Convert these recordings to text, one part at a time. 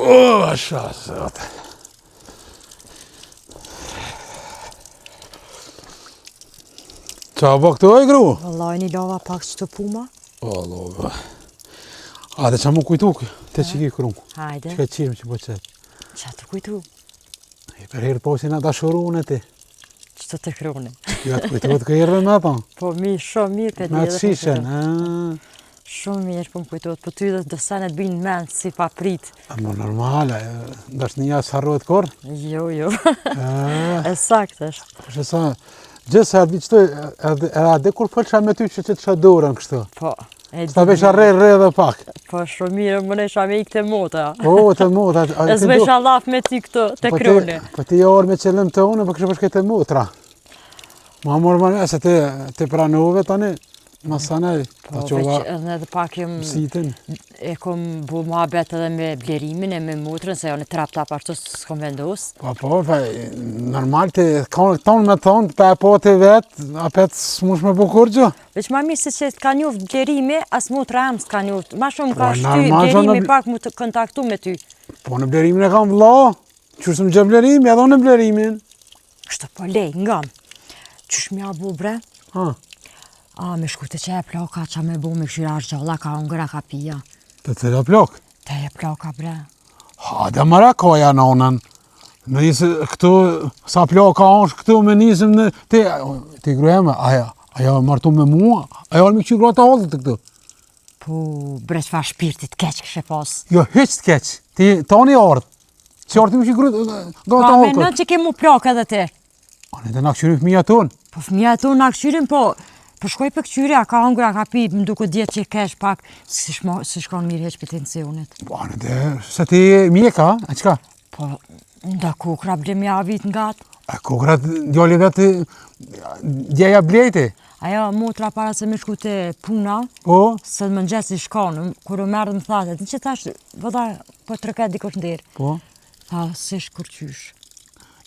O, asha, zot. Qa bo këtu e gru? Vallaj një lava pak që të puma. O, lova. A, dhe qa mu kujtu, te që ki kru? Hajde. Që ka qirë që po qetë? Qa të kujtu? E për herë po që na dashurune ti. Që të të krune. Jo, të kujtohet kë herë me ta. Po mirë, shumë mirë për Me atë shishen, a. Shumë mirë, po më kujtohet, po ty dhe do senet binë mend si pa prit. A mo normale, dashnia s'harrohet kurrë? Jo, jo. E saktë është. Po që sa, gjithë sa di qëto, edhe edhe kur folsha me ty që që të shë dorën kështu. Po, e Sa vesh arre rre dhe pak. Po, shumë mirë, më nesha me ikë të mota. Po, të motra. E s'besha llaf me ty këto, të po krune. Po ti orë me qëllim të unë, po kështë përshke të motra. Ma morë më se ti, ti pranove tani, ma sanej, po, ta qova edhe edhe pak jam, mësitin. e kom bu muhabet edhe me blerimin e me motrën, se janë trap tap ashtu s'kom vendos. Po, po, po, normal ti, tonë me thonë, pa e po ti vetë, apet s'mush me bu kurgjë. Veç ma mirë se që s'ka njoft blerimi, as motra jem s'ka njoft. Ma shumë ka Po, shty normal, blerimi në- pak mu të kontaktu me ty. Po, në blerimin e kam vlla, që së më gjë blerimi, edhe unë në blerimin. Kështu po lej, ngam. Qysh m'ja bu bre? Ha, A, me shku te qaja plaka, qa me bu me këshyra është gjalla, ka hongër, ka pija. të cila plak. Te e plaka bre. Hajde mëra koja nonën. Në nisë këtu, sa plaka është këtu, me nisëm në... Ti, ti gruja me, aja, aja martu me mua, aja me këqyr gratë e hallit të këtu. Po, bre çfarë shpirtit keq këshe pas. Jo, hiç të keq, ti tani ardhë. Si ardhë me këqyr gratë Pa, e me hallit. në që ke mu plakë edhe ti. A ne të na këqyrim fëmija tonë. Po fëmija tonë na këqyrim, po, po shkoj për këqyri, a ka hongër, a ka pi, më duket djetë që kesh pak, si, shmo, si shkon mirë heq për tensionit. Po, a ne të, se ti mjeka, a qka? Po, nda kukra ble mja vit ngat. A kukrat, djali vetë, djeja blejti. Ajo motra para se me shku te puna, Po, se në mëngjes i shkon, kur u merë më tha, e që thash, vëlla, po të rëket dikush nderë. po. Tha, si shkërqysh.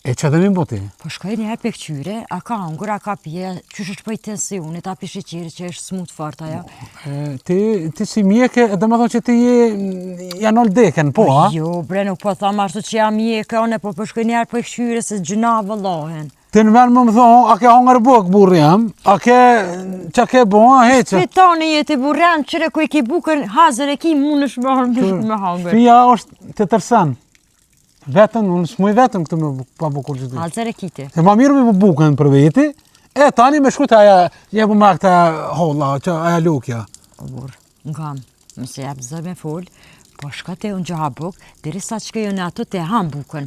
E që dhe mi po ti? Po shkoj një herë për këqyre, a ka hangër, a ka pije, qysh është prej tensionit, a pi sheqerit që është smut fort ajo. E, ti, ti si mjeke, dhe me thonë që ti je, ja nol deken, po, a? Jo, bre, nuk po tham ashtu që jam mjeke, unë po po shkoj një herë për këqyre se gjyna vëllahen. Ti në vend më më thonë, a ke hangër bukë, burri jam, a ke, qa ke bo, a heqe? Fitoni je ti burran, qyre ku i ki bukën, hazër e ki, mund është me hangër, me hangër. Fija është të tërsen. Vetën, unë s'muj vetën këtë me pa bukur që ti. Hazër e ki ti. Se ma mirë me bu bukën për veti, e tani me shku të aja, jepu ma këta holla, që aja lukja. O burr, ngam, mëse jap zë me fol, po shko te unë gjaha buk, derisa që kjo në ato te ham bukën.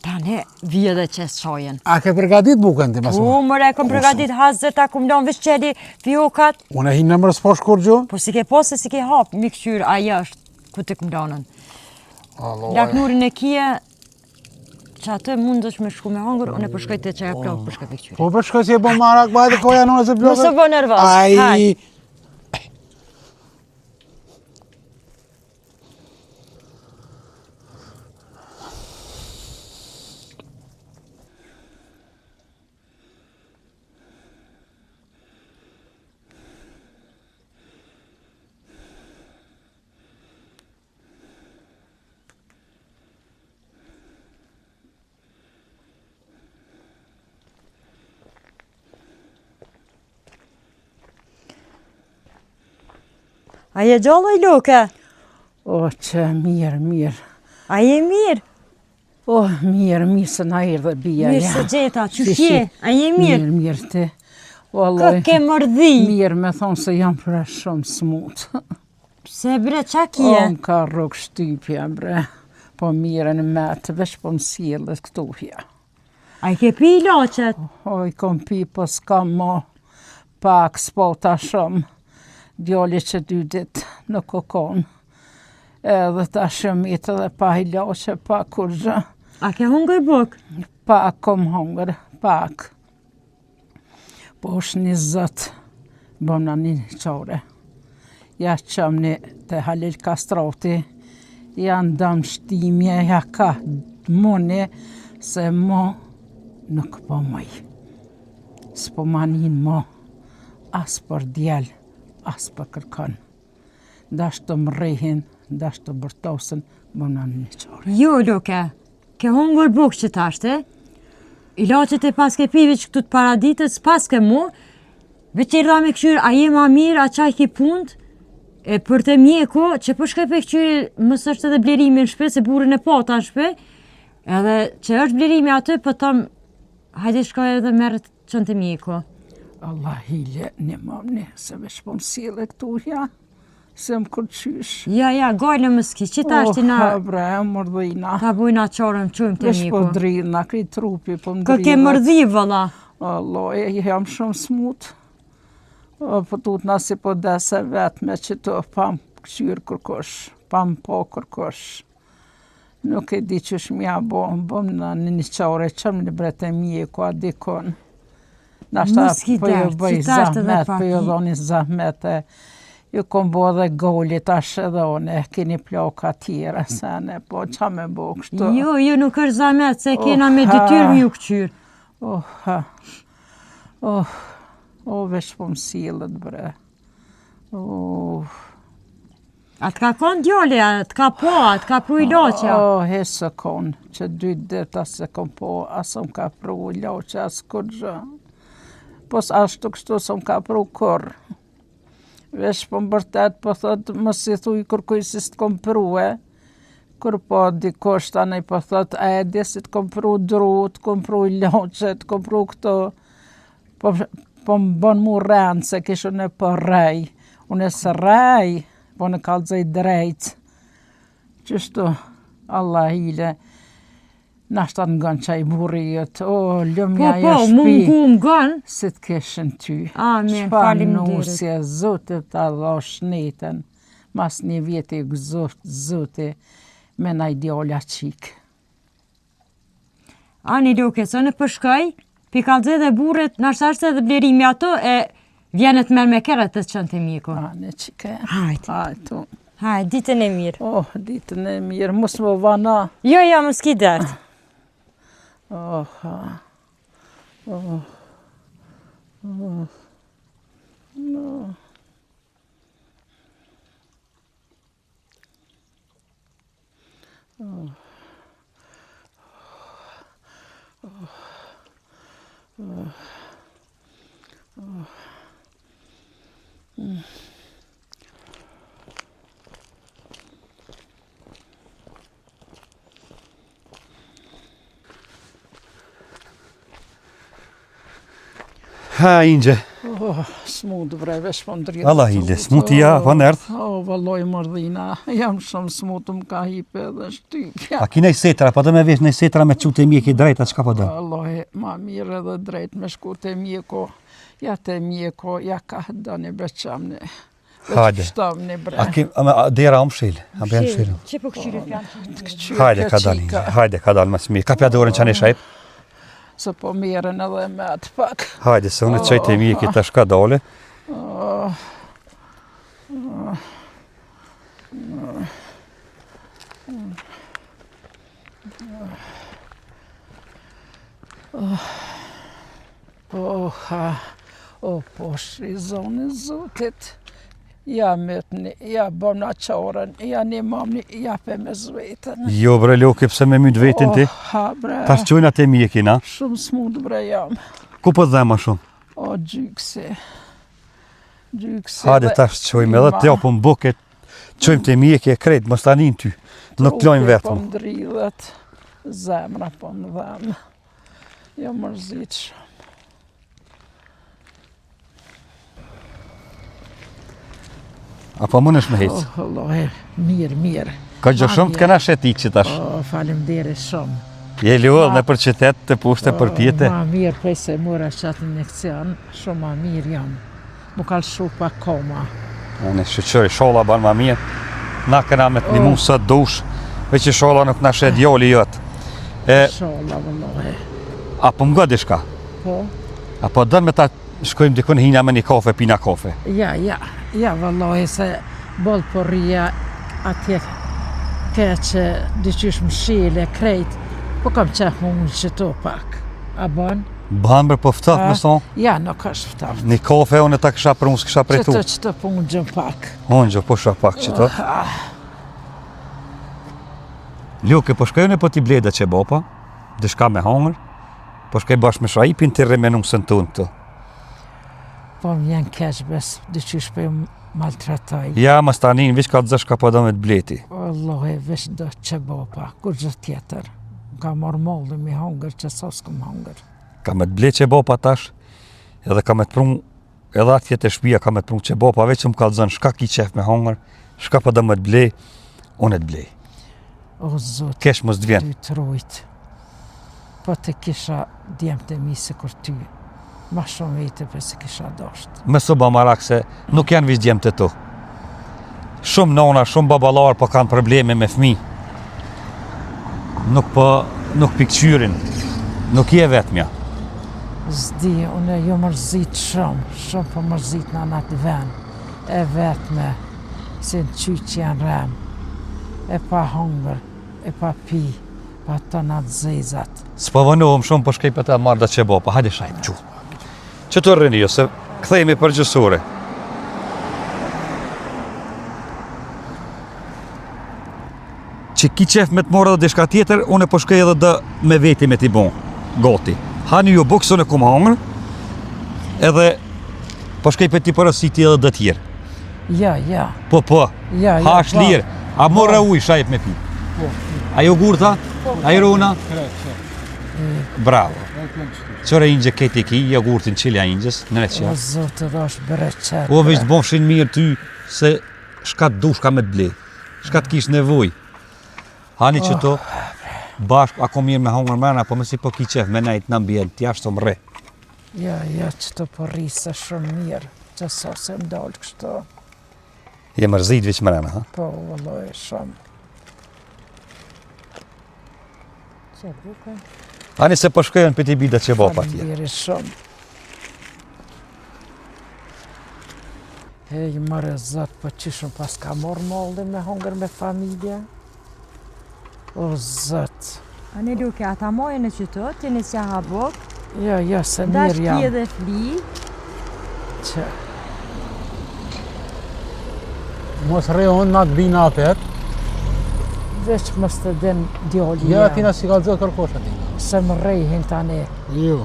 Tani vije dhe qes çajën. A ke përgatit bukën ti pas? Po, mëre, kom përgatit hazër, ta kom lanë veç qeli fiokat. Unë e hinë në mërës po shkur gjo? Po si ke po se si ke hap, mi këqyr, aja është ku të kom lanën. Laknurin e kije, që atë mund është me shku me hangër, unë e përshkoj të qaja plak, përshkoj të këqyri. Po përshkoj si e bo marak, bajtë koja në se plakët. Mos e bo nervoz. Ai, Hajde. A je gjallë oj Loke? O, që mirë, mirë. A je mirë? O, mirë, mirë se na erdhe bija. Mirë se gjeta, qysh je? A je mirë? Mirë, mirë ti. Kë ke mërdhi? Mirë, me thonë se jam pra shumë smut. Pse bre, qa kje? O, më ka rrok shtypja, bre. Po mirë në metë, veç po më sjellët këtu, ja. A i ke pi ilaçet? O, i kom pi, po s'kam mo. Pak, s'po ta shumë. Djali që dy dit nuk o konë. Edhe ta shëmit edhe pa ilaçe, pa kurgjë. A ke hungër bukë? Pak kom hungër, pak. Po është një zot, bëmna një qore. Ja qëm një të Halil Kastrati, ja ndam shtimje, ja ka muni, se mo nuk po muj. S'po ma nin mo, as për djel, as për kërkon. Dash të më rrehin. N'dash të bërtosin, bëna një qare. Jo, Loke, ke hongër bukë që tashte, ilaçet e paske pi veç këtu të paraditës, s'paske mu, veç erdha me kqyrë, a je ma mirë, a qa i ki punt, e për te mjeku, që po shkoj pe kqyri, mos është edhe blerimi në shpi, se burrin e pata në shpi, edhe që është blerimi aty, po thom, hajde shkoj edhe merre çon te mjeku. Allah hile, një mamni, se veç po më sille këtu, ja. Se më kërqysh. Ja, ja, gajle mos ki, që ta është na... Oh, bre, mërdhina. Ta bojna qarën, qojmë te mjeku. Veç po dridhna, krejt trupi, po më dridhet. Kë ke mërdhi, vëlla? Allah, e, jam shumë smut. O, po tutna si po des e vetme që të pa më këqyrë kërkush, pa më po kërkush. Nuk e di qysh m'ja bo, bëm në një qare, qëmë një bre te mjeku, a dikon. Nashta po ju bëj zahmet, po ju dhoni zahmet e ju kom bo edhe goli tash edhe one, keni plaka tjera sene, po qa me bo kështu? Jo, jo, nuk është zahmet, se kena me detyrë me ju këqyrë. Oh, ha. Oh, oh, veç po më sillet, bre. Oh. A të ka konë djali, a të ka po, a të ka pru ilaçe? O, oh, he s'e konë, që dy dit as s'e kom po, as s'më ka pru ilaçe, as kurgjë. Po ashtu kështu s'më ka pru kurrë. Veç po më bërtet, po thot, mos i thuj kërkuj si s'të kom prue. Kur po dikush tani po thot, a e di si të kom pru dru, të kom pru ilaçe, të kom pru këto. Po, po më bon mu rrenë, se kish unë po rrej. Unë s'rrej, po unë kallzoj drejt. Qështu, Allah hile, nashta të ngon qaj burri jot, o, lumja po, po, shpi. Po, po, më ngon. Si të kishin ty. Amin, faleminderit. Nusje, Zoti ta dhashtë shnetën, mas një vjeti gëzoftë Zoti, me naj djalë a çikë. Ani Loke, se unë po shkoj, p'i kallzoj dhe burrit, nashta është edhe blerimi ato, e vjen e të merr me kerr të çon te mjeku. Ani çike. Hajt. Hajt. Hajt, ditën e mirë. Oh, ditën e mirë, mos më vana. Jo, jo, mos ki dert. Oh, ha. Oh. Oh. No. Ha, Inxhe. Oh, smut bre, veç po m'dridhet. Allah hile, smut ja, po nerdh. Oh, valloj mërdhina, jam shumë smut, më ka hip edhe shtypja. A ki naj setra, po do me vesh naj setra me çu te mjeki drejt, a çka po do? Valloj, ma mirë edhe drejt me shku te mjeku, ja te mjeku, ja ka doni bre qamni. Hajde. A kim, a, dera o mshil, a bjen mshil. Që po këqyri fjalë? Hajde, ka dal, hajde, ka dal, mas mirë. Kapja dorën që në shajp. Se po mirën edhe me atë pak. Hajde, se unë çoj te mjeki tash ka dale. Oh. Oh. Oh. Oh, ha, oh, poshtë i zonë zotit, ja mytni, ja bëna qorën, ja një mamni, ja pe me zvetën. Jo, bre, Loke, pse me mytë vetin ti? Oh, ha, bre. Tash çojna te mjeki, na? Shumë smut, bre, jam. Ku po dhem ma shumë? O, gjyksi. Gjyksi. Hajde, tash çojmë edhe të japëm bukë, çojmë te mjeki e krejt, mos ta nin ty. Nuk të lojmë vetëm. Po më dridhet, zemra po më dhem. Jam mërzit shumë. A po mundesh me hecë? Oh, Allah, mirë, mirë. Ka gjë shumë të kena shetit që tash. Oh, faleminderit shumë. Je lodhë nëpër qytet të poshtë oh, përpjetë. Ma mirë, prej se mora qatë injekcion, shumë ma mirë jam. M'u ka lëshu pak koma. Unë shyqyr, ishalla ban ma mirë. Na kena me të nimu oh. sa dush, veç ishalla nuk na sheh djali jot. E, ishalla, vëllai. A po më diçka? Po. A po don me ta shkojmë dikun hina me një kafe, pina kafe? Ja, ja, ja, vëllai, se boll po rrija atje keq diqysh më shile, krejt, po kam qef me u ul qëtu pak. A bon? Ban bre po ftohtë me thonë. Ja, nuk është ftohtë. Një kafe unë ta kisha pru, s'kisha pritu. Qëto, qëto po unë pak. Unë gjë, po pak qëto. Oh, ah. Luke, po shkoj unë po t'i blej do qebapa, diçka me hangër, po shkoj bashkë me Shaipin të rri me nusën tonë këtu. Po më vjen keq bes, diqysh po ju maltretoj. Ja, mos tani, veç kallzo çka po do me të ble ti. Vallahi, veç do qebapa, kurgjë tjetër. Më ka marrë malli me hangër që sa s'kom hangër. Ka me të ble qebapa tash, edhe ka me të pru Edhe atje te shpia ka me të pru qebapa, veç më kallzon shka ki qef me hangër, shka po do me të blej, unë të blej. O Zot, Keq mos të vjen. ty të rujt. Po të kisha djemtë e mi sikur ty, ma shumë vete për se kisha dosht. Mos u ba marak se nuk janë veç djemtë e tu. Shumë nona, shumë baballar po kanë probleme me fëmi. Nuk po, nuk pi kqyrin. Nuk je vetmja. S'di, unë jom mërzit shumë, shumë po mërzitna në atë ven, e vetme, si në qyqe janë rem, e pa hongër, e pa pi, pa tona të zezat. S'po vonohem shumë, po shkoj për të marrë do qebapa, hajde Shaip, çu. Qëtu rrini jo, se kthehemi për gjysë ore. Që ki qef me të marrë edhe diçka tjetër, unë po shkoj edhe do me veti me t'i bon, gati. Hani ju bukë, se unë kom hangër, edhe po shkoj për t'i porositi edhe do tjerë. Ja, ja. Po, po. Ja, ja, Hash po. lirë. A more ujë Shaip me pi? Po. A jogurta? A ajrona? Bravo. Qëre inxhe keti ki, jogurtin qilja inxhes, në reqja. O Zot të dhashtë bereqet. O veç të bofshin mirë ty, se shka të dush ka me të ble, shka të kish nevoj. Hani oh. qëto, bashkë, a ko mirë me hongër mrena, po mësi po ki qef me nejtë në ambient, jashtë të mre. Ja, ja, qëto po rri se shumë mirë, që sa se më dalë kështu. Je mërzit veç mrena, ha? Po, vëlloj, shumë. Që bukur. Ani se po shkojnë për t'i bi do qebapa tje. Faleminderit shumë. Hej, more zot, po qysh më paska marrë malli me hongër me familje? O zot. Ani Luke, ata moje në qëto, ti në që ha buk. Jo, jo, se mirë jam. Dash ki edhe fli. Që. Mos rri unë, na të bina apet. Veç mos të din djali Ja, ti na s'i kallzon kërkush aty. Se më rrehin tani. Jo.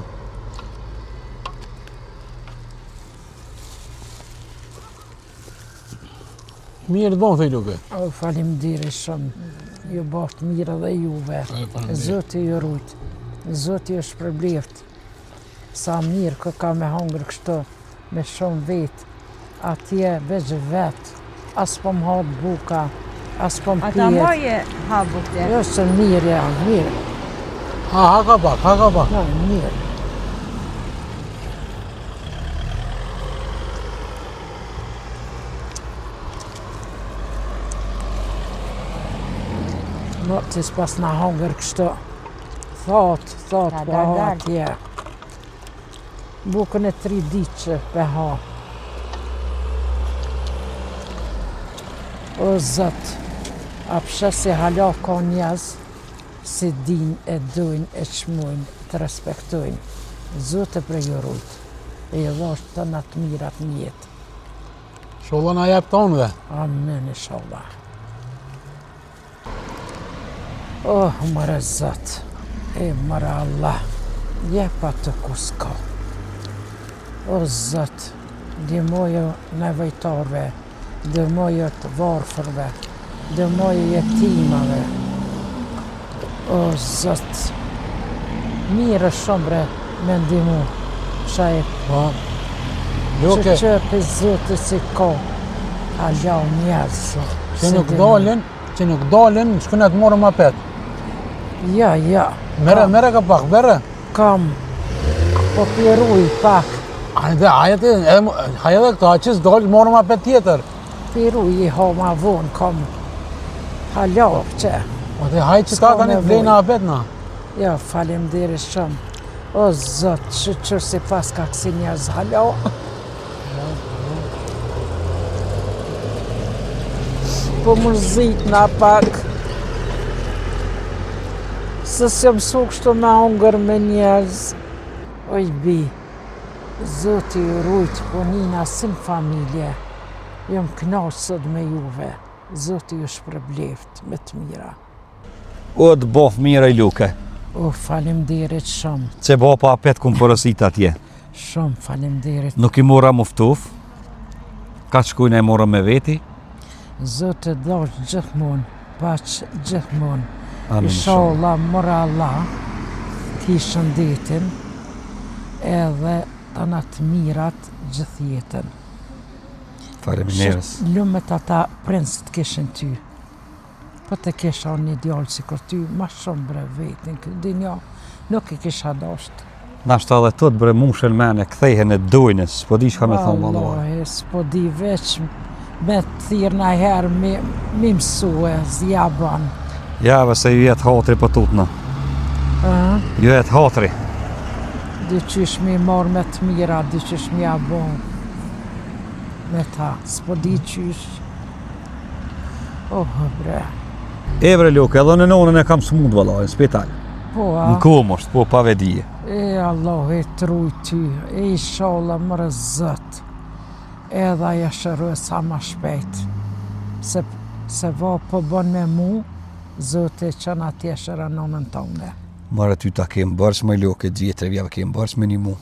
Mirë të bon, thej Luke. O, faleminderit shumë. Ju boftë mirë edhe juve. Zoti ju rujt. Zoti ju shpërbleft. Sa mirë kë ka me hongër kështu, me shumë vetë. Atje veç vetë, as po më hahet buka, as po më pihet. Ata moje ha bukë. Jo, se mirë jam, mirë. Ha, ha ka pak, ha ka pak. Ha, mirë. No, që s'pas na hongër kështu. Thatë, thatë, po ha atje. Bukën e tri ditë që pe ha. O Zot, a p'e sheh se hala ka njerëz si din e dojnë e çmojnë, të respektojnë. Zoti bre ju rujt, e ju dhashtë tëna të mirat në jetë. Ishalla na jep tonëve. Amin, ishalla. Oh, more Zot, e more Allah, jep aty ku s'ka. O Zot, ndihmoju nevojtarve, ndihmoju të varfërve, ndihmoju jetimave. O Zot, mirë është shumë bre me ndihmu, Shaip. Po, Luke. Që që për Zotit si ka, hala njerëz. Që nuk dalin, që nuk dalin, shkojna të marrim apet. Ja, ja. Mere, mere ka pak, mere. Kam, po pi ruj pak. Hajde, hajde, hajde këto, a që s'dalë, marrim apet tjetër. Pi ruj i ha ma vonë, kam hala, që. Po dhe hajde që ta tani të blejna apet na. Ja, faleminderit shumë. O Zot, shyqyr si paska kësi njerëz hala. Po mërzitna pak. Se s'jam mësu kështu me hongër me njerëz. Oj bi, Zoti ju rujt, po nina si në familje. Jam knaqë sot me juve. Zoti ju shpërbleft me të mira. O të boft mirë oj Luke. O, faleminderit shumë. Qe bo pa apet kum porosit atje. Shumë faleminderit. Nuk i mora mu ftuf. Ka shkujnë e mora me veti. Zoti të dhashtë gjithmonë, paç gjithmonë. Inshallah, more Allah, ti shëndetin, edhe tana të mirat gjithë jetën. Faleminderit. Lumët ata prindët të kishin ty. Po të kisha një djalë sikur ty, ma shumë bre vetin, këtë dynja, nuk e kisha dashtë. Nashta edhe tot bre mushen mene, kthehen e dojnë, s'po di çka me thonë vallahi. Vallahi, s'po di veç me thirr najherë me, me mësue, s'ja ban. Ja, ve se ju jet hatri po tutna. Ju jet hatri. Di qysh me marrë me të mira, di qysh me ja bon me ta, s'po di qysh. Oh, bre. E bre, Luke, edhe në nonën e kam smut, valla, në spital. Po, a? Në komë është, po, pa vedije. E, Allahu të rujt ty, e inshallah more Zot, edhe ajo shërohet sa ma shpejt. Se, se va po bon me mu, Zoti çon atje shëron nonën tone. More ty ta kem borxh, moj Luke, të vjetrave kem borxh me nimu.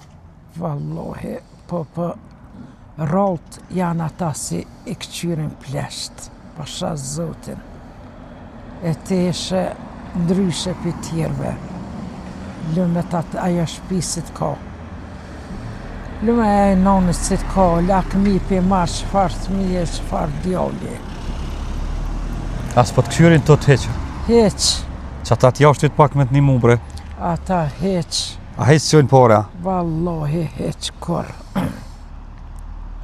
Vallohi, po, po, rrallët janë ata si i këqyrin pleqt, pasha zotin. E ti ishe ndryshe prej tjerve. Lumet atë ajo shpi si të ka. Lume e nonës si të ka, lakmi pe marr çfarë fëmije, çfarë djali. A s'po të këqyrin të të hiç? Hiç. Që ata të jashtit pak me të nimu, bre? Ata hiç. A hiç s'çojnë pare? Vallohi hiç kurr.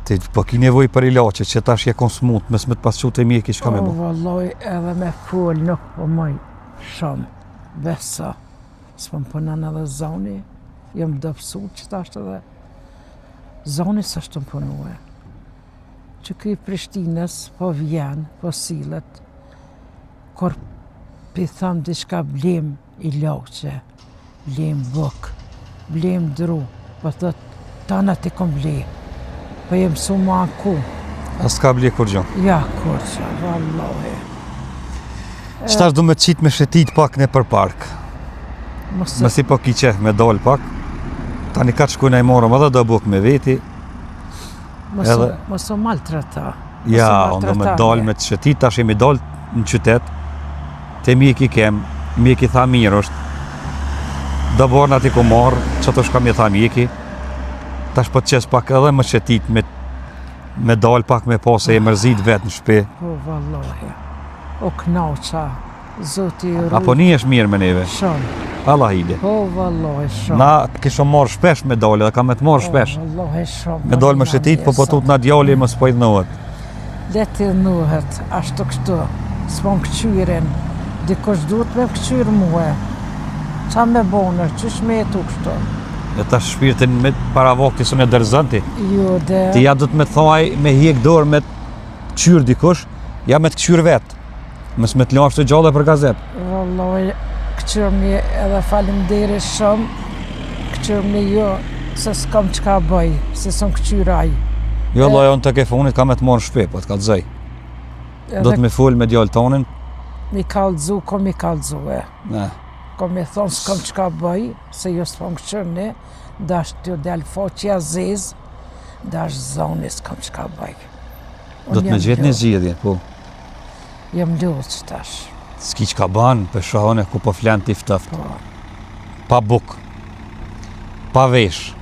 Ti po ki nevojë për ilaçe që tash je kon smut, mos me të pas çu te mjeki çka me bo. Po vallohi edhe me fol nuk po muj shumë. Besa. S'po më punon edhe zoni. Jam dobësu që tash edhe zoni s'është tu m'punue. Që ky i Prishtinës po vjen, po sillet, kur pi tham diçka blem ilaçe, blem bukë, blem dru, po thot, tana t'i kom ble, po jem mësu mu anku. A s'ka ble kurgjo? Ja, kurgjo, vallahi. Qetash du me qitë me shetit pak nëpër park. Mos Masi po ki qef me dal pak. Tani ka të shkujna i morëm edhe do bukë me veti. Mos, edhe... mos u maltreta. Ja, unë do me dal me të shetit, tash jemi dal në qytet. Te mjeki kem, mjeki tha mirë është. Do barnat i ku marrë, që të shka mi tha mjeki. Tash po të qes pak edhe me shetit me, me dal pak me pa se je mërzit vetë në shpi. Po, vallahi. O knaqa, Zoti ju rujt. A po nihesh mirë me neve? Shumë. Allah ide. Po, vallahi, shumë. Na të kishëm marrë shpesh me dalë dhe kam me të marrë po, shpesh. Vallahi, shumë. Me dalë me shetit, po po tutna djali mos po idhnohet. Le të idhnohet, ashtu kështu, s'po më këqyrin, dikush duhet me këqyrë mue, ça me bo unë, qysh me jetu kështu? E tash shpirtin me para vakti s'un e dorëzon ti. Jo, de. Ti ja do të me thaj me hjek dorë me të këqyrë dikush, ja me të këqyrë vetë. Mos me të lanë të gjallë për gazep. Vallaj, këqyrni edhe faleminderit shumë, këqyrni jo, se s'kam çka bëj, se s'më këqyr ai. Jo, vallaj, unë tek e funit kam me të marrë në shpi, po të kallzoj. Do të me fol me djalë tonin. Mi kallzu, ko mi kallzu e. Ne. Ko mi thonë s'kam çka bëj, se jo s'po më këqyrni, dash t'ju del faqja zezë, dash zoni s'kam çka bëj. Do të me gjetë një zgjidhje, po. Jam lodhë që tash. S'ki çka ban, pe shoh unë ku po flen ti ftoft. Po. Pa bukë, pa vesh,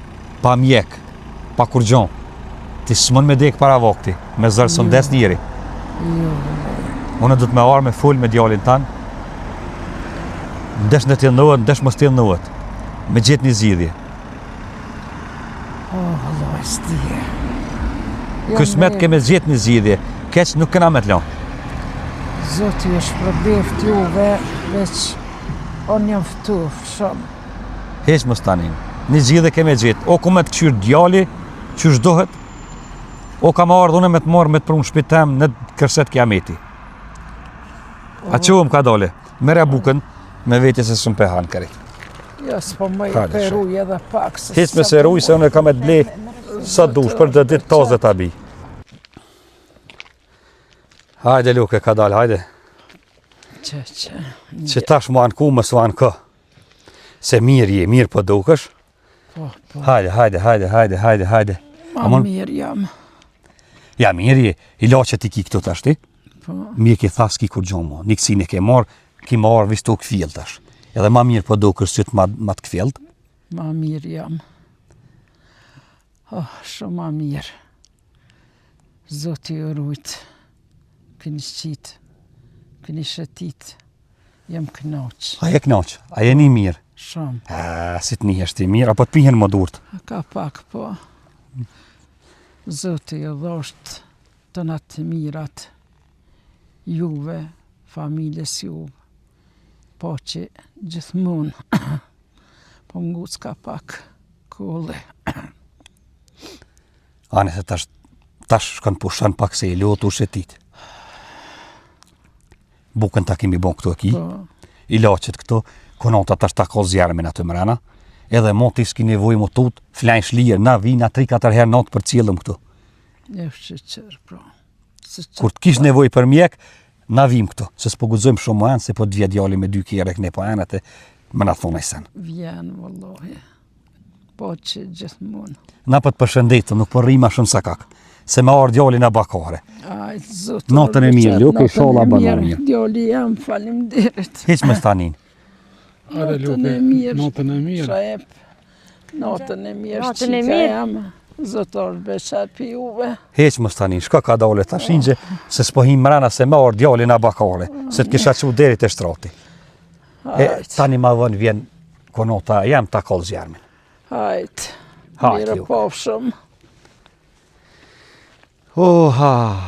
pa mjek, pa kurgjo. Ti s'mon me dek para vakti, me zor s'un des njeri. Jo, Unë do të me ardh me fol me djalin tan. Ndesh në t'idhnohet, ndesh mos t'idhnohet. Me gjetë një zgjidhje. Oh, Allah, s'di. Kysmet ke me gjetë një zgjidhje, keq nuk kena me të lanë. Zoti ju shpërbleft juve, veç unë jam ftuf shumë. Hiç mos tani. Një zgjidhje ke me gjetë, o ku me të këqyrë djali, qysh dohet, o kam ardhë unë me të marrë me të pru në shpi tem në kërset kiameti. A që më ka dole? Merre bukën me vete se s'un pe han krejt. Jo, s'po muj pe ruj edhe pak. Hiç mos e ruj se unë kam me të ble sa dush për dhe ditë taze ta bi. Hajde Luke, ka dalë, hajde. Që, që. Që tash m'u anku, mos u anko. Se mirë je, mirë po dukesh. Po, po. Hajde, hajde, hajde, hajde, hajde, hajde. Ma Amon- mirë jam. Ja, mirë je, ilaçet i ki këtu tash ti. Po, Mjeki tha s'ki kurgjo mo, një kësin e ke marrë, ki marrë vish tu kfjell tash. Edhe ma mirë po dukesh sytë ma, ma të kfjellt. ma mirë jam. Oh, shumë ma mirë. Zoti ju rujt. Keni qitë, keni shëtit. Jam knaq. A je knaq, a je ni mirë? Shumë. A, si të nihesh ti mirë, apo të pihen më durt? A ka pak, po. Zoti ju dhosht tëna të mirat. Juve, familjes juve. Po që gjithmonë. po ngucka pak kolli. Ane se tash, tash shkon pushon pak se i lotë u shëtit. Bukën ta kemi bon këtu e ki, Po, ilaçet këtu, konata tash ta ka zjarmin aty mrena, edhe mo ti s'ki nevojë mu tut, flajsh lirë, na vina 3-4 herë natë për cilëm këtu. e shyqyr, pra. Se që- Kur të kish nevojë për mjek, na vim këtu, se s'po guxojmë shumë më anë, se po të vje djali me dy kere këne po anët e më na thonë ai sen. Vjen, vallahi. Po që gjithmonë. Na po të përshëndetëm, nuk po rrima shumë sakak. Se me ardh djali na bakare. Aj, zot. Natën e mirë, Luke, inshallah bën mirë. mirë. Djali jam, faleminderit. Hiç mos tanin. Hajde, Natën e Luke, mirë. natën e mirë. Shaip, natën e mirë, Natën e qika mirë. jam. Zot është beqat për juve. Hiç mos tanin. Shko ka dale tash inxhe se s'po him mrena se me ardh djali na bakare, se të kisha çu deri te shtrati. E Hajt, tani ma vonë vjen konota jam ta kall zjarmin. hajt. Hajt, Mirë Luke. pofshëm. Oha.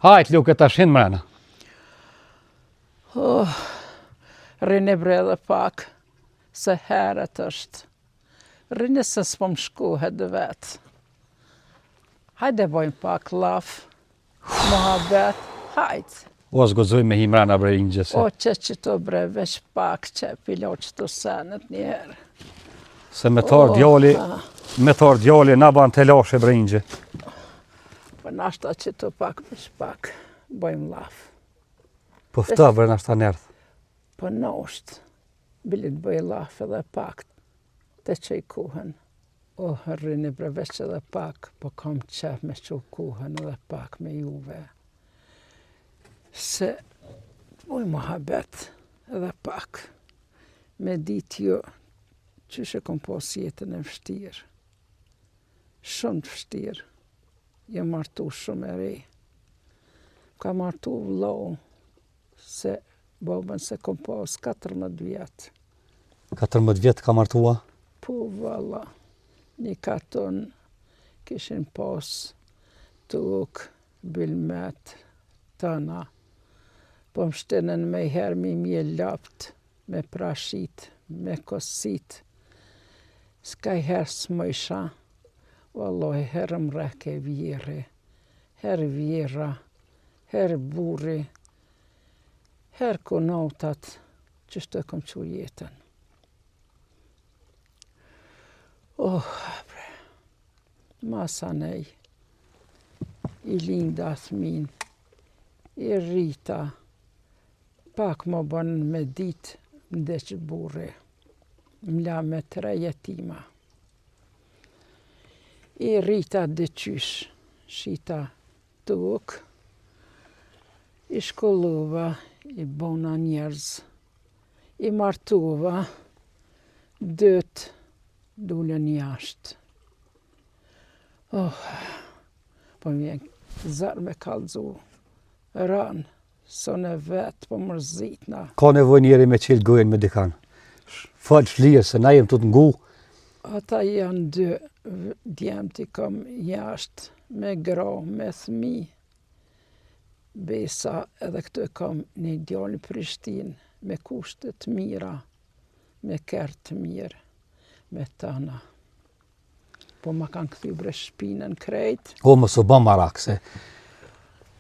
Hajt, Luke, tash hin mrena. Oh, Rrini bre edhe pak, se herët është. Rrini se s'po më shkohet vetë. Hajde bojmë pak laf, muhabet, hajt. O, s'guxoj me hi mrena bre inxhe se. O, që që të bre, veç pak që pilo që të senet njëherë. Se me të ardh djali, me të ardh djali, na ban telashe bre inxhe. Po nashta që të pak, veç pak, bojmë laf. Po fta bre nashta nerdh. Po nosht, bile të bëj laf edhe pak, të qoj kohën. O, rrini bre veç edhe pak, po kam qef me qu kohën edhe pak me juve. Se të bëj muhabet edhe pak. Me dit ju, qysh e kom pas jetën e vështirë. Shumë të vështirë. Jam martu shumë e re. Ka martu vllau, se babën se kom pas 14 vjetë. 14 vjet ka martua? Po, valla, një katun kishin pas tokë, bilmet, tëna. Po më shtinën me herë mi mjel lopt, me prashit, me kosit. S'ka i herë s'mujsha, vallahi herë më rrehke vjerri, herë vjerra, herë burri, herë kunotat, qështu e kom qu jetën. Oh, bre, masanej, i linda thmin, i rrita, pak më bën me dit, m'vdiq burri, m'la me tre jetima. I rrita dyqysh, shita tokë, i shkollova, i bona njerëz, i martova, dytë dulën jashtë. Oh, po më vjen zor me kallzu, ranë, S'un vetë, po mërzitna. Ka nevojë njeri me çel gojën me dikan. Fol shlirë se na jem tu të ngu. Ata janë dy djemtë i kam jashtë, me gra, me thmi. Besa edhe këtu e kam një djalë në Prishtinë, me kushte të mira, me kerr të mirë, me tana. Po ma kanë kthy bre shpinën krejt. O, mos u bë marak se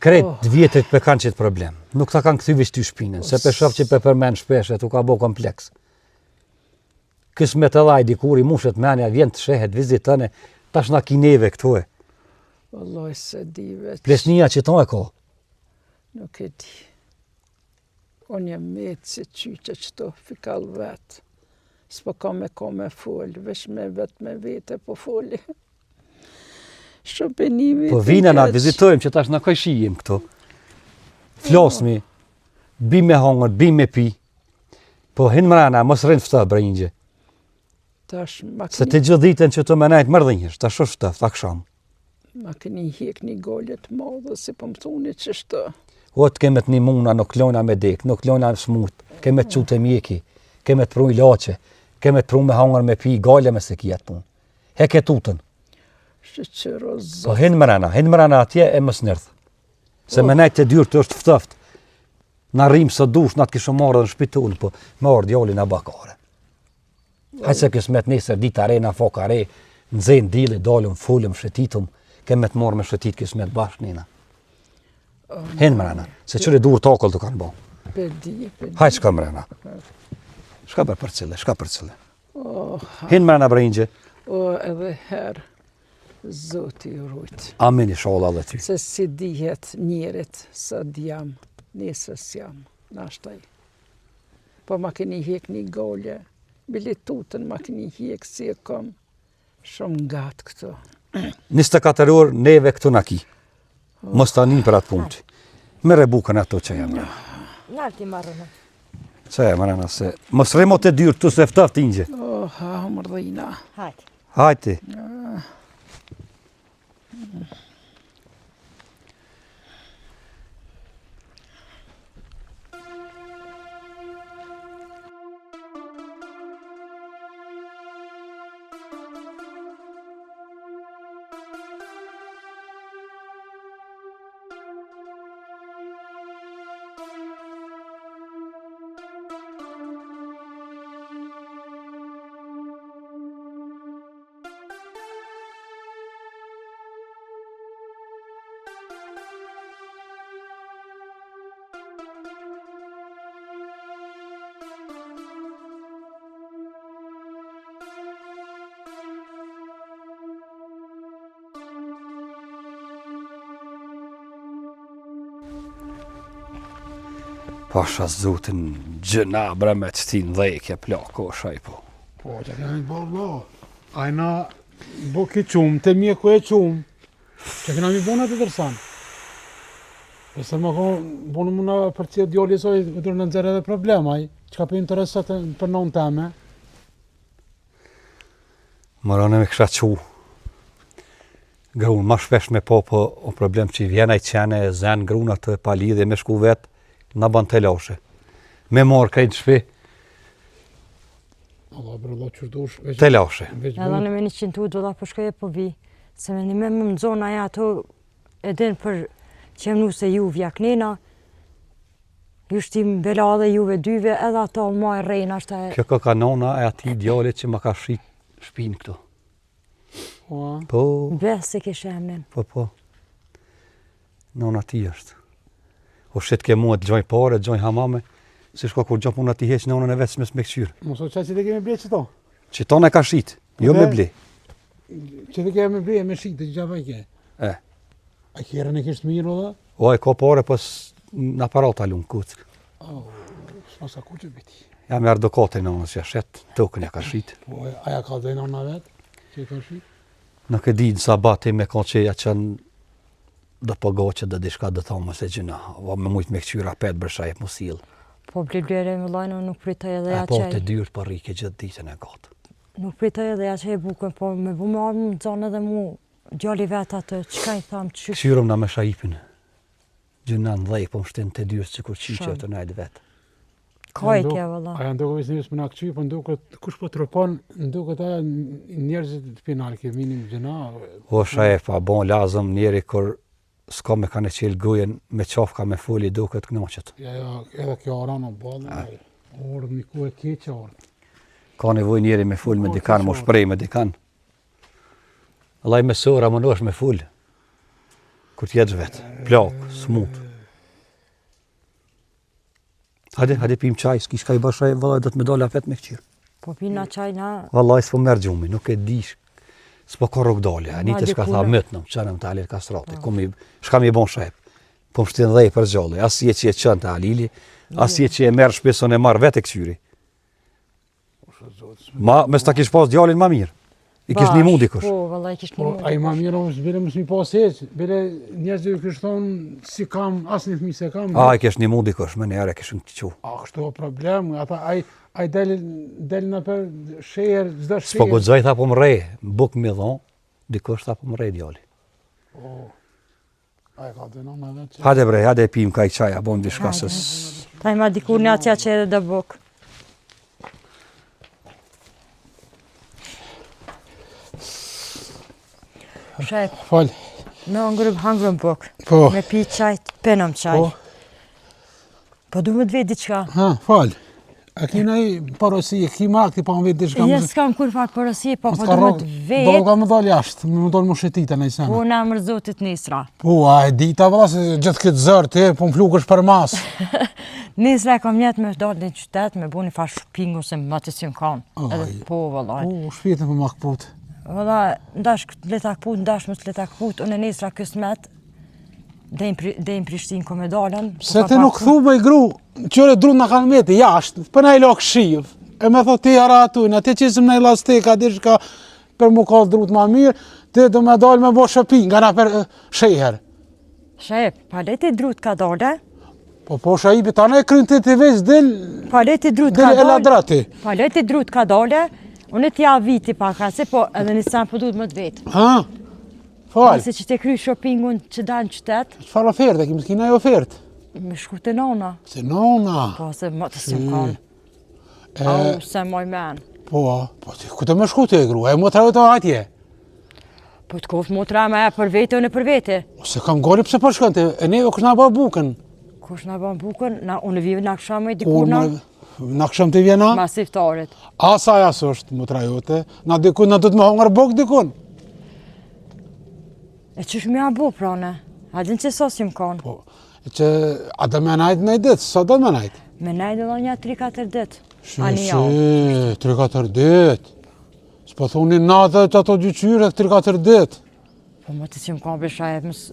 krejt Oh. të vjetrit pe kanë qit problem. Nuk ta kanë kthy veç ty shpinën, se pe shoh që pe përmend shpesh e tu ka bo kompleks. Kismet edhe ai dikur i mushet menja, vjen të sheh, t'viziton, tash na ki neve këtu e. Vallaj s'e di veç. Plesnia që ta e ka. Nuk e di. Unë jam metë si qyqe qëto fikall vetë. S'po kam me ko me folë, veç me vetë me vete po foli. Shumë për një Po vina na vizitojmë që tash na kojshi jim këtu. Flasmi, bi me hongër, bi me pi. Po hin mrena, mos rrin ftohtë bre Inxhe. Tash ma Se ti gjithë ditën që të me nejtë mërdhinjësh, tash është ftohtë, aksham. Ma keni hjek një gajle të madhe, si po më thuni qështu. O të keme të nimuna, nuk lojna me dek, nuk lojna smurt, keme të çu te mjeki, keme të pru ilaçe, keme të pru me hongër me pi, gajle me se ki atë punë. Heke tutën. Shyqyr o zot. Po hin mrena, hin mrena atje e mos nerdh. Se me nejtë te dyert është ftoft. Na rrim sa dush, na të kishim marrë në shtëpi tonë, po me ardh djali na bakare. Hajt se kismet nesër dita re na foka re, nxen dilli, dalëm, folëm, shëtitëm, keme të marrë me shëtit kismet bashkë nina. Hin mrena, se qyre durt akull të kanë bo. Pe di, pe di. Hajt shka mrena. Shka për përcille, shka përcille. Oh, Hin mrena bre Inxhe. O, edhe herë, Zoti ju rujt. Amin ishalla dhe ty. Se s'i dihet njerit, sot jam, nesër s'jam, nashtaj. Po ma keni hjek një gajle, bile tutën ma keni hjek si e kom, shumë ngatë këtu. 24 orë neve këtu na ki. Mos ta nin për atë punë ti. Merre bukën ato që janë. Nalë ti marrë në. Që e mrena se... Mos rri mo te dyert tu se ftoft Inxhe. Oh, ha, mërdhina. Hajt. Hajti. Pasha zotin gjynah bre me të shti në dhekje plako shaj po. Po, që kena mi bo vlo. Ajna, bo ki qumë, te mjeku e qumë. Që kena mi bo në të dërsan. Po se më ko, bo në muna për që djali soj, me të në nxerë edhe problem, aj. Qka për interesat për nënë teme. Mërone me kësha qu. Grun, ma shpesh me po, po, o problem që i vjen ai qene e zen grun atë pa lidhje me shku vet, na ban telashe. Me marrë krejt në shpi. Allah, bre, Allah, që dush, veç... Telashe. Edhe në me një qintu, do da po shkoj e po vi, se me një me më mëzon aja ato e din për që jam nuse juve ja knena, ju shtim bela dhe juve dyve, edhe ato ma e rejnë ashtë e... Kjo ka ka nona e atij djalit që ma ka shit shpinë këtu. Po. Po. Be, se kishe emnin. Po, po. Nona ti është. O shit ke mua të gjoj pare, të gjoj hamame, si shko kur gjoj puna ti heq nonën e vetë s'mes me këqyrë. Mos o qaj që të kemi ble qëto? Qëto në ka shit, jo me ble. Që të kemi ble me shit, të gjava i ke. E. A kjerën e kishtë mirë, o dhe? O, e ka pare, po në aparat alun, kuckë. Oh, s'ma sa kuqe biti. Ja me ardokate në nënës, ja shet, tokën ja ka shit. Po, aja ka dhe nëna vetë, që e ka shit? Nuk e di në sabati me ka që ja qënë do po goqe dhe diçka do thonë se gjëna, o me mujt me këqyra pet bërshaj e musil. Po ble blere me lajnë, nuk pritoj edhe ja qaj. Po të dyrt po rrike gjithë ditën e gatë. Nuk pritoj edhe ja qaj bukën, po me bu me armë më zonë edhe mu, djali vetë atë, qka i thamë qysh? Këqyrëm na me shaipin. Gjëna në dhej, po më shtin të dyrt që kur qyqe të najtë vetë. Ka i ke, vëlla? Aja ndoket veç njerëz me na kqyr, po ndoket kush po tropon, ndoket aja njerëzit të penal ke minim gjëna. O shaje pa bon lazëm njeri kur s'ka me kanë çel gojën me qafë ka me foli duket kënaqet. Ja, ja, edhe kjo ora në ballë, orë një kohë e keqe orë. Ka nevojë njeri me fol me dikan, mu shprej me dikan. Vallai me sora mundohesh me fol. Kur të jesh vet, plak, smut. Hajde, hajde pim çaj, s'ki çka i bash ai vëlla do të më dalë apet me kqyr. Po pina çaj na... Vallaj, s'po merr gjumi, nuk e di, s'po ka rrugdalje, a një të shka tha mytnëm, qenëm te Halil Kastrati, po. mi, shka mi bon Shaip, po më shtin dhe i për gjalli, as je që e qënë te Halili, as je që e merr shpisën e marr vetë e këqyri. Ma, me s'ta kish pas djalin ma mirë. I kish nimu dikush. Po, valla i kish po, nimu. Ai ma mirë është bile mos mi pas hiç, bile njerëzit ju kish thonë si kam asnjë fëmijë se kam. A i kish nimu dikush, më njëherë e kishin çu. A kështu o problem, ata ai ai del del në për sheher, çdo sheher. S'po guxoj tha po më rreh, buk mi dhon, dikush tha po më rreh djali. Po. Ai ka të nëna vetë. Hajde bre, hajde e pim kaj çaj, a bom diçka se. Ta ima dikur në atja që edhe do buk. Shaip. Fal. Me hangër hangrëm buk. Po. Me pi çaj, penëm çaj. Po. Po du me të vetë diçka. Ha, fal. A ki naj porosi, e ki ma këti pa më vetë diçka? Jo, s'kam kurrfarë porosi, po po du me të vetë. Do ka më dalë jashtë, më dalë më shëtita në i sene. Po, në emër Zotit Nesra. Po, a e dita valla se gjithë këtë zërë ti, po më flukësh për mas. Nesra e kam njet me dalë në qytet, me bu një farë shoppingu se më të si më kanë. Edhe po, valla. Po, shpjetën po ma këput. Valla, ndash le ta këput, ndash mos le ta këput, unë nesra kësmet, Dej në Prishtinë ko me dalën. Po Pse ti nuk thu me gru, qyre drutë na kanë meti, jashtë, për na i lokë shiv, e me thot ti ara atu, në ti qesim në elastika, diçka për mu kallë drutë ma mirë, ti do me dalë me bo shopping, nga na për sheher. Shaip, pa le ti drutë ka dole? Po po Shaipi, ta në e kryn ti ti veç del, pa le ti drutë ka dole, del eladrati. Pa le ti drutë ka dole, unë t'ja viti pak ase, po edhe një sen po duhet më të vetë. Ha? Fal. Masi që të kry shoppingun që dalë në qytet. Çfarë oferte, kemi s'ki naj ofertë? Me shku te nona. Te nona? Po, se më të së më kanë. E... Au, se moj men. Po, po, ti, ku të me shku ti e grua, e motra të atje? Po të koftë motra me e për vete, unë për vete. O, se kam gori pse po shkon ti, e neve kush na bën bukën? Kush na bën bukën? Na, unë vijë në aksham e dikur na. Në aksham të vjen a? Mas iftarit. Asa ja s'është motra jote, na dikun, na do të më hongër bukë dikun. E qysh me a bo pra ne? A din që sos jëm konë? Po, që a do me najtë një ditë, sa do me najtë? Me najtë edhe një 3-4 ditë. Shi, shi, 3-4 ditë. S'po thonë një natë të ato gjyqyre, 3-4 ditë. Po më të që më konë bësha e mës,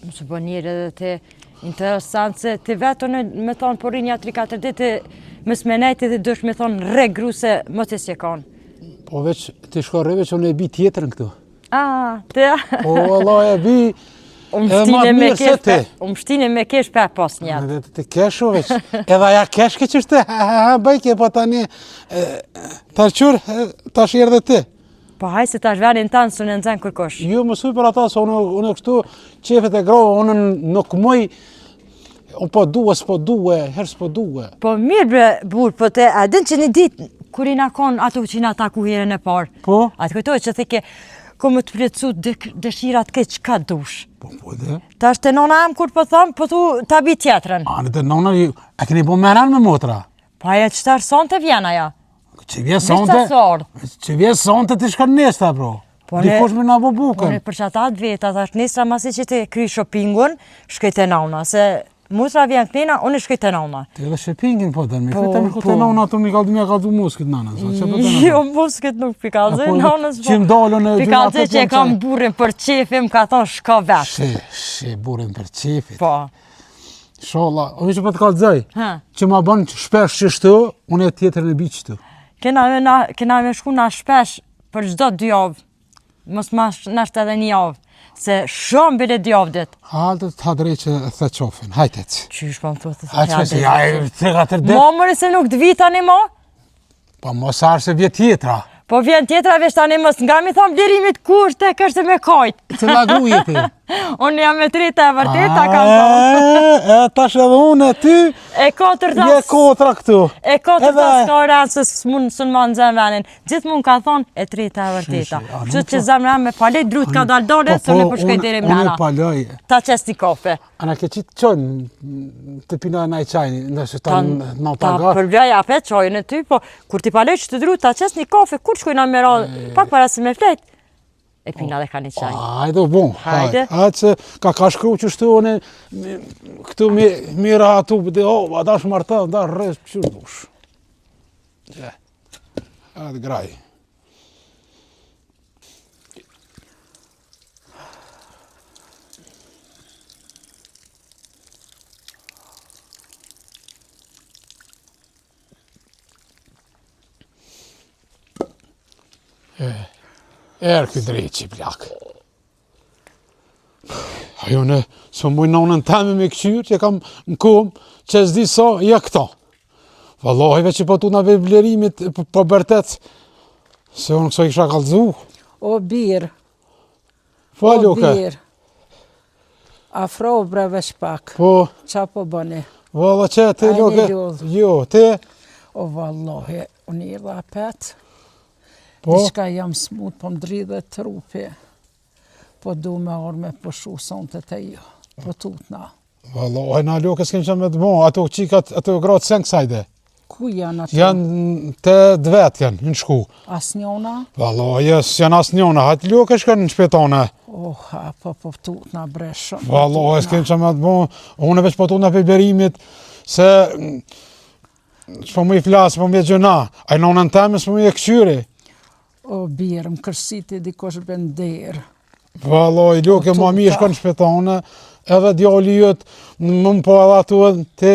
mos u bë njeri edhe te interesant se ti vetë unë me thonë po rri nja 3-4 ditë mos me nejtë dhe dush me thonë rre gru se më të s'e kanë. Po veç ti shko rri veç unë e bi tjetrën këtu. Ah, te. Po valla e bi. Unë shtine me kesh, unë shtine me kesh pa pas një. Edhe të keshu veç. Edhe aja kesh ke qështë, ha ha ha, bëj ke po tani ta qyr, tash erdhe ti. Po haj se tash venin tanë s'un e nxen kërkush. Jo, më suj për ata, se unë, unë kështu qefet e grove, unë nuk muj, unë po due, s'po due, herë s'po due. Po mirë bre, burr, po te, a din që një ditë, kur i na konë ato që i na taku herën e parë? Po? A të kujtohet që thike, ko më të plotësu dëshirat ke çka dush. Po, po dhe? Tash te nona em kur po thom, po thu ta bi tjetrën. A, në të nona, a keni bo meran me motra? Po aja që tash sonte vjen aja. Që vjen sonte? Që vjen sonte të shkon nesër, bro. Po ne, Dikush me na bo bukën. Po ne për qata të veta, thash nesra masi që të kry shoppingun, shkoj te nona, se motra vjen kënena, unë shkoj te nona. Ti edhe shoppingin po don, me po, këtë me shku te po. nona ato mi kallzu mi kallzu muskët nanës, a çfarë po don? Jo, muskët nuk pi kallzoj po, nanës. Po. Që më dolën e pi kallzoj që e kam burrin për qefin, më ka thonë shko vet. Shi, shi burrin për qefit. Po. Sholla, unë që po të kallzoj, që ma bën shpesh qështu, unë e tjetrën e bi qështu. Kena me, na, kena me shku na shpesh për çdo dy javë, mos ma nashta edhe një javë, se shumë bile dy javë dit. Hajde të hadrej që e the qofin, hajde të. Qysh po më thotë të hajde. Hajde, ja, e të katër dit. Mo mëre se nuk të vi tani mo? Po mos arë se vjen tjetra. Po vjen tjetra veç tani mos nga mi thonë Blerimit kush të kështë me kajt. Cila gru je ti? Unë jam e treta e vërteta kam thonë. E, tash edhe unë e ty. E katërta. Je kotra këtu. E katërta s'ka rënë se s'mund s'un ma nxen venin. Gjithmonë ka thonë e treta e vërteta. Kështu që zemra me palej drut ka dalë dore, po, se unë po shkoj deri mrena. Unë paloj. Ta qes një kafe. A na ke qitë çojnë të pina naj çaj, nëse ta në ta përblej apet çajin e ty, po kur t'i paloj që të dru, ta qes një kafe, kur shkojna me ra, pak para se me flet, e pina dhe ka një çaj. Hajde, bon, hajde. Hajde, se ka ka shkru që shtu, unë, këtu mi, mi ra atu, dhe, oh, a dash marta, dash rrës, që dush. Atë graj. E, erë këtë dreqi plak. Ajo në, s'po muj nonën teme me këqyrë, që kam në kom, që s'di sa, ja këto. Vallahi, veç që po tutna prej Blerimit, po, po bërtet, se unë këso i kisha kallzu. O bir, Po, o Luke. bir. Afro bre veç pak. Po, Qa po bëni? valla që ti, A jeni Luke? lodhë? Jo, ti, O vallahi, unë erdha apet. po, Diçka jam smut, po më dridhet trupi. Po du me ardhë me pushu sonte te ju. Po tutna. Vallahi, na Luke s'kem që me të bo, ato qikat, ato gratë sen kësajde. Ku janë ato? Janë të dvet janë, në shku. Asnjona? Vallahi, jes, janë asnjona, hajtë Luke shkon në shpi tone. Oha, po po tutna bre shumë. po Vallahi, tutna. s'kem që me të bo, unë veç po tutna prej Blerimit, se mm, s'po më i flasë, po më e gjëna, ai nonën teme s'po më e këqyri. O bir, më kërsiti dikush bre n'derë. Vallahi, Luke, ma mirë shkon në shpi tone, edhe djali jot, më më po edhe atu edhe ti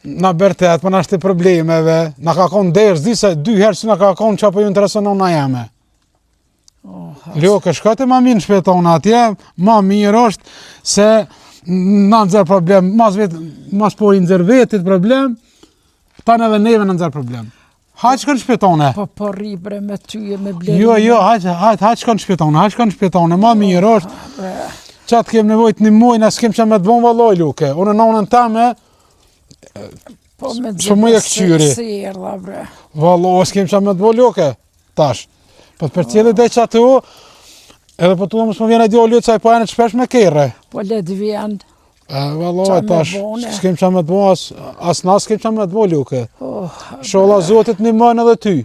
na bërtet, po na shti problemeve, na ka konë derë, s'di se dy herë si na ka konë që po ju intereson nona jeme. Oha, Luke, shko ti ma mirë në shpi tone atje, ma mirë është se na nxjerr problem, mas vet, mas po i nxjerr vetit problem, tanë edhe neve na nxjerr problem. Hajt shko në shpi tone. Po po rri bre me ty e me Blerimin. Jo, jo, hajt, hajt, hajt shko në shpi tone, hajt shko në shpi tone, ma mirë është. Bre, Qa të kem nevojë të ndihmojnë, na s'kem që me të bon vallaj, Luke. Unë nonën teme, Po me S'po më e këqyri. Si erdha bre. vallaj, s'kem që me të bon, Luke. Tash. Po të përcjelli dhe që aty, edhe po tu mos më vjen e djali jot, se ai po janë shpesh me kerre. Po le të vjen. E, vallaj, Qa me tash, bone? s'kem që me të bon, as, as na s'kem që me të bon, Luke. Oh, Sholla Zotit ndihmon edhe ty.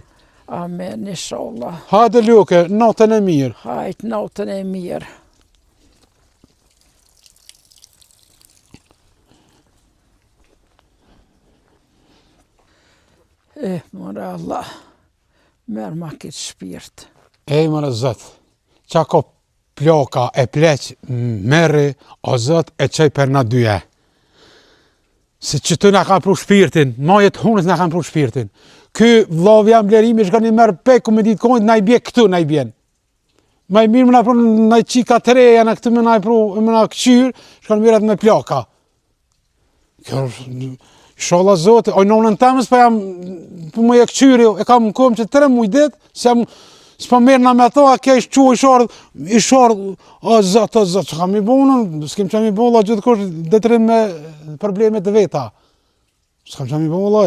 amen, inshallah. Hajde, Luke, natën e mirë. Hajt, natën e mirë. Eh, more Allah, merrma këtë shpirt. Ej, more Zot, qa ko plaka e pleq merri, o Zot, e çoj për na dyje. Se që të na kanë pru shpirtin, maje të hunës na kanë pru shpirtin. Ky vllavi jem Blerimi shkon i merr peku me ditë kojnë, na i bje këtu, na i bjen. Ma i mirë me na pru në qika të reja, në këtë me na i pru, me na këqyr, shkon mirret me plaka. Kjo është, Inshallah Zoti, oj nonën teme s'po jam, po më e këqyri, e kam në kom që tre muj dit, se jam, s'po merrna me ato, a kjo ish çu, ish ardh, ish ardh, o Zot, o Zot, çka mi bo unë, s'kem që mi bo, vlla, gjithkush detyrim me problemet e veta. S'kam që mi bo, vlla.